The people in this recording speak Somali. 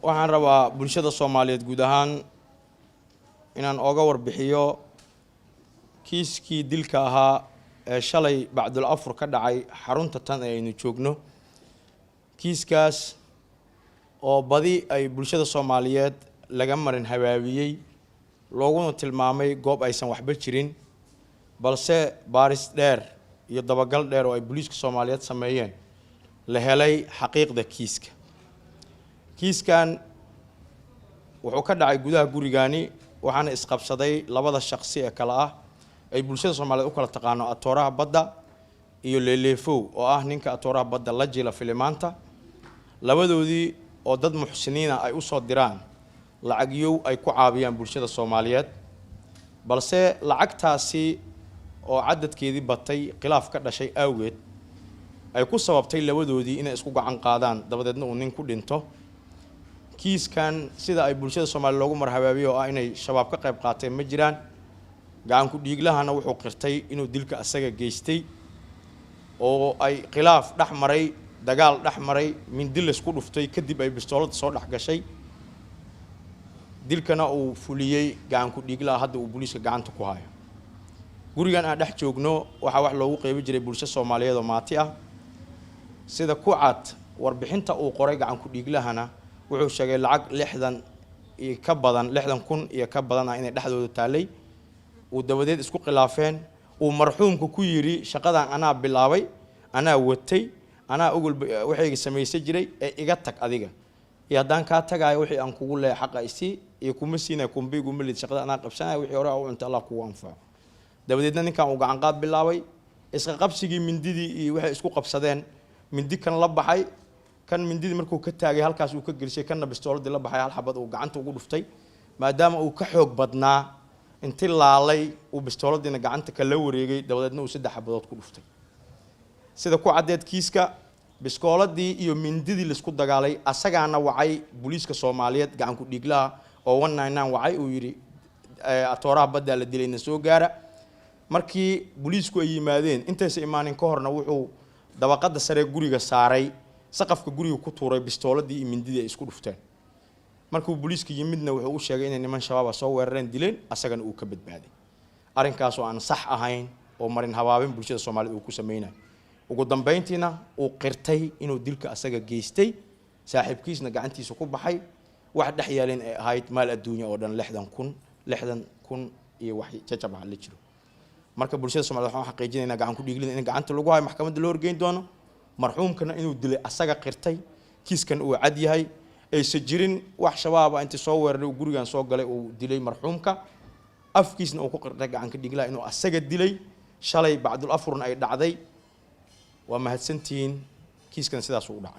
Waxaan rabaa bulshada Soomaaliyeed guud ahaan inaan ooga warbixiyo kiiskii dilka ahaa ee shalay bacdul afur ka dhacay xarunta tan ee aynu joogno, kiiskaas oo badi ay bulshada Soomaaliyeed laga marin habaabiyey, looguna tilmaamay goob aysan waxba jirin, balse baaris dheer iyo dabagal dheer oo ay booliiska Soomaaliyeed sameeyeen la helay xaqiiqda kiiska. Kiiskan wuxuu ka dhacay gudaha gurigani, waxaana isqabsaday labada shaqsi ee kale ah ay bulshada Soomaaliyeed u kala taqaano Atooraha Badda iyo Leeleefow, oo ah ninka Atooraha Badda la jila filimaanta. Labadoodii oo dad muxsiniina ay usoo diraan lacagyow ay ku caabiyaan bulshada Soomaaliyeed, balse lacagtaasi oo cadadkeedii batay khilaaf ka dhashay awgeed ay ku sababtay labadoodii inay isku gacan qaadaan, dabadeedna uu nin ku dhinto. Kiiskan sida ay bulshada Soomaaliya loogu marhabaabiyo oo ah inay Shabaab ka qayb qaateen ma jiraan. Gacanku dhiiglahana wuxuu qirtay inuu dilka asaga geystay, oo ay khilaaf dhex maray, dagaal dhex maray, mindi laysku dhuftay, kadib ay bistoolada soo dhex gashay, dilkana uu fuliyey gacanku dhiiglaha hadda uu booliiska gacanta ku hayo. Gurigan aan dhex joogno waxaa wax loogu qeybi jiray bulsho Soomaaliyeed oo maati ah. Sida ku cad warbixinta uu qoray gacanku dhiiglahana, wuxuu sheegay lacag 60 iyo ka badan, 60,000 iyo ka badan ah inay dhexdooda taalay, uu dabadeed isku khilaafeen, uu marxuumka ku yidhi: "Shaqadan anaa bilaabay, anaa watay, anaa ogolba waxayga samaysan jiray ee iga tag adiga, iyo haddaan kaa tagaayo wixii aan kugu leeyahay xaqa isii iyo kuma siinaya kumbiiguma lid, shaqada anaa qabsanaya, wixii hore u cuntay Allah kugu anfaco." Dabadeedna ninkan uu gacan qaad bilaabay, isqa qabsigii mindidii iyo waxay isku qabsadeen, mindi kan la baxay, kan mindidii markuu ka taagay halkaas uu ka gelisay, kanna bistooladii la baxay, hal xabad uu gacanta ugu dhuftay. Maadaama uu ka xoog badnaa, inti laalay uu bistooladiina gacanta kala wareegay, dabadeedna uu saddex xabadood ku dhuftay. Sida ku caddeed kiiska, biskooladii iyo mindidii laisku dagaalay asagaana wacay booliiska Soomaaliyeed, gacanku dhiiglaha oo 199 wacay, uu yidhi: "Atooraha Baddaa la dilayna, soo gaara." Markii booliisku ay yimaadeen, intaysa imaanin ka horna wuxuu dabaqada sare guriga saaray, saqafka guriga ku tuuray bistooladii iyo mindidii ay isku dhufteen. Markuu booliiska yimidna wuxuu u sheegay inay niman Shabaaba soo weerareen, dileen, asagana uu ka badbaaday. Arrinkaas oo aan sax ahayn oo marin habaabin bulshada Soomaaliyed uu ku sameynayo, ugu dambeyntiina uu qirtay inuu dilka asaga geystay, saaxiibkiisna gacantiisa ku baxay, wax dhex yaalin ay ahayd maal adduunya oo dhan 60,000, 60,000 iyo wax jajab ah la jiro. Marka bulshada Somaliyed waxaan xaqiijinaynaa gacan ku dhiiglida in gacanta lagu hayo, maxkamadda loo horgeyn doono, marxuumkana inuu dilay asaga qirtay, kiiskan uu cad yahay, aysan jirin wax Shabaaba intii soo weeraray uu gurigan soo galay uu dilay marxuumka. Afkiisna uu ku qirtay gacanka dhiiglaha inuu asaga dilay, shalay bacdul afurna ay dhacday. Waa mahadsantihiin. Kiiskan sidaas uu dhacay.